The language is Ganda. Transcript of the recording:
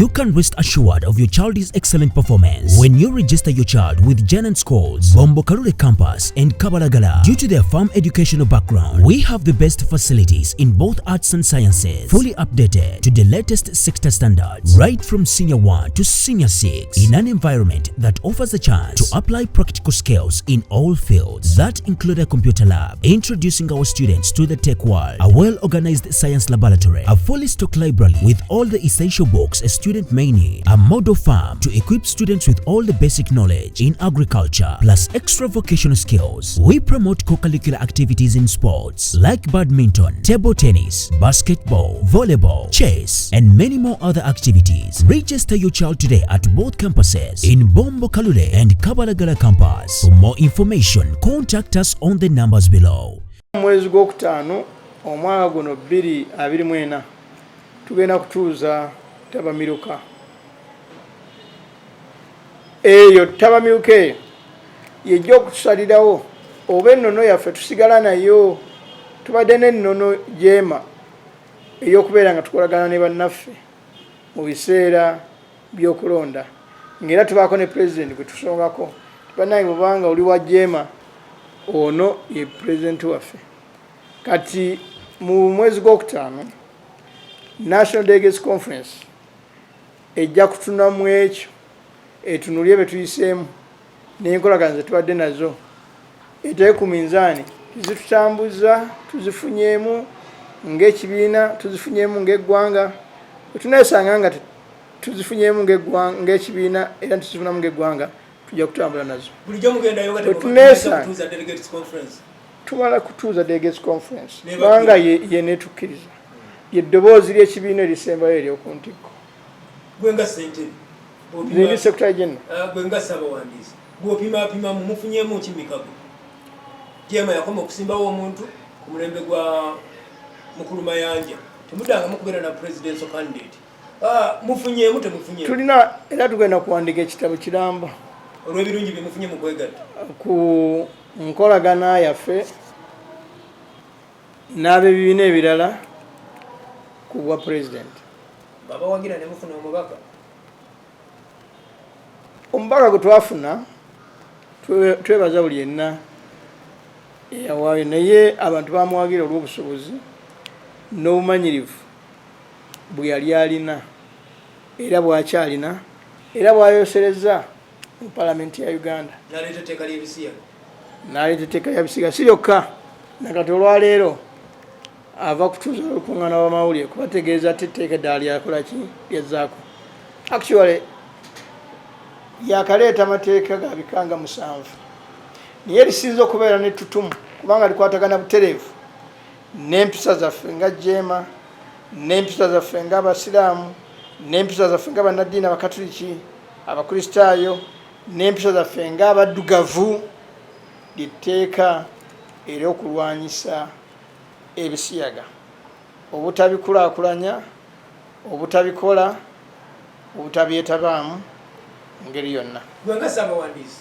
You can rest assured of your child's excellent performance when you register your child with Janan Schools, Bombo Kalule Campus, and Kabalagala. Due to their farm educational background, we have the best facilities in both arts and sciences, fully updated to the latest sector standards, right from Senior 1 to Senior 6, in an environment that offers a chance to apply practical skills in all fields that include a computer lab, introducing our students to the tech world, a well-organized science laboratory, a fully stocked library with all the essential books a student may need, a model farm to equip students with all the basic knowledge in agriculture, plus extra vocational skills. We promote co-curricular activities in sports like badminton, table tennis, basketball, volleyball, chess, and many more other activities. Register your child today at both campuses in Bombo Kalule and Kabalagala campus. For more information, contact us on the numbers below. Mwezi gwokutaano omwaka guno 2024 tugenda kutuuza ttabamiruka eyo. Ttabamiruka eyo yejja okutusalirawo oba ennono yaffe tusigala nayo. Tubadde n'ennono jeema ey'okubeera nga tukolagana ne bannaffe mu biseera by'okulonda, ng'era tubaako ne pulezidenti gwe tusongako. Bannange, bwebanga oli wa jeema, ono ye pulezidenti waffe. Kati mu mwezi gwokutaano National Delegates Conference ejja kutunamu ekyo, etunulye bye tuyiseemu n'enkolagana ze tubadde nazo, eteeke ku minzaani zitutambuza, tuzifunyeemu ng'ekibiina, tuzifunyeemu ng'eggwanga. Bwe tuneesanga nga tuzifunyeemu ng'ekibiina era tuzifunamu ng'eggwanga, tujja kutambula nazo. Bulijjo mugendayo nga Bwe tuneesa- kutuuza delegates conference? Tumala kutuuza delegates conference Ne kubanga ye netukkiriza lyeddoboozi ly'ekibiina erisembayo ery'oku ntikko. Gwe nga ssentebe, Nze ndi secretary general. Ah, gwe nga ssabawandiisi, bw'opimapimamu mufunyeemu ki mikago? Jeema yakoma okusimbawo omuntu ku mulembe gwa mukulu Mayanja, temuddangamu kubeera na presidential candidate. Ah, mufunyeemu, temufunyeemu? Tulina era tugenda kuwandiika ekitabo kiramba olw'ebirungi bye mufunye mu kwegatta ku nkolagana yaffe n'ab'ebibiina ebirala ku bwa president. Babawagira ne mufuna omubaka. Omubaka gwe twafuna, twebaza buli yenna eyawaayo, naye abantu bamuwagira olw'obusobozi n'obumanyirivu bwe yali alina era bwakyalina era bwayosereza mu Palamenti ya Uganda. Naleeta etteeka ly'ebisiyaga. N'aleeta etteeka lya bisiyaga si lyokka, nakati olwaleero ava kutuuza olukuŋŋaana lw'amawulire kubategeeza ti etteeka eddala lyakolaki, lyazzaako. Actually yakaleeta amateeka ga bikanga 7, naye lisinza okubeera nettutumu kubanga likwatagana butereevu n'empisa zaffe nga jeema, n'empisa zaffe nga Abasiraamu, n'empisa zaffe nga bannaddiini Abakatuliki, Abakristaayo, n'empisa zaffe nga Abaddugavu. Lyetteeka ery'okulwanyisa ebisiyaga, obutabikulaakulanya, obutabikola, obutabyetabaamu mu ngeri yonna. Gwe nga ssabawandiisi